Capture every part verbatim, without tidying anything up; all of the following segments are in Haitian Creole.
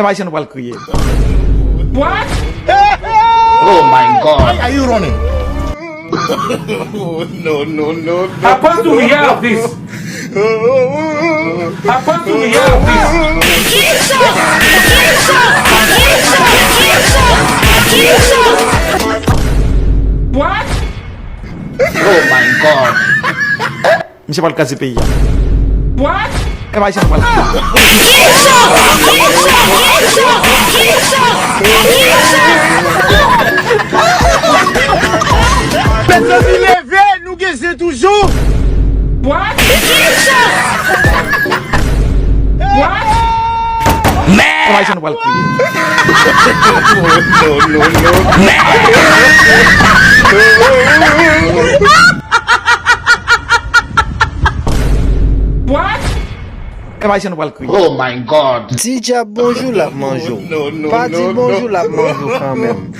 Ayisyen nou pral kriye. What? Oh my God. Are you running? No, no, no, no. Apostle, we have this. Apostle, we have this. What? Oh my God. Misye pral kraze peyi a. What? Ayisyen nou pral kriye. Mezanmi, leve, nou gen zen toujou. What? What? Ayisyen nou pral kriye. No, no, no, no. What? Ayisyen nou pral kriye. Oh my God. Di dyab bonjou l ap manje w. Pa di bonjou l ap manje w kanmenm.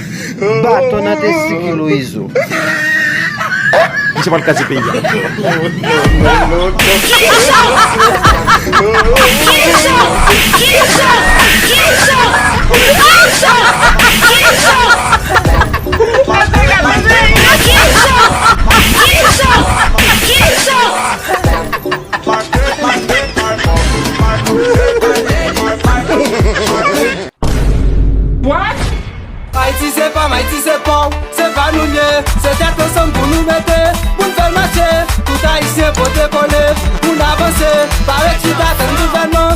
Baton nan testikil ou Izo. Misye pral kraze peyi a. What? Ayiti se pa m, Ayiti se pa w, se pa nou l ye. Se tèt ansanm pou nou mete, pou n fè l mache. Tout Ayisyen pote kole, pou n avanse. Pa ret chita tann gouvènman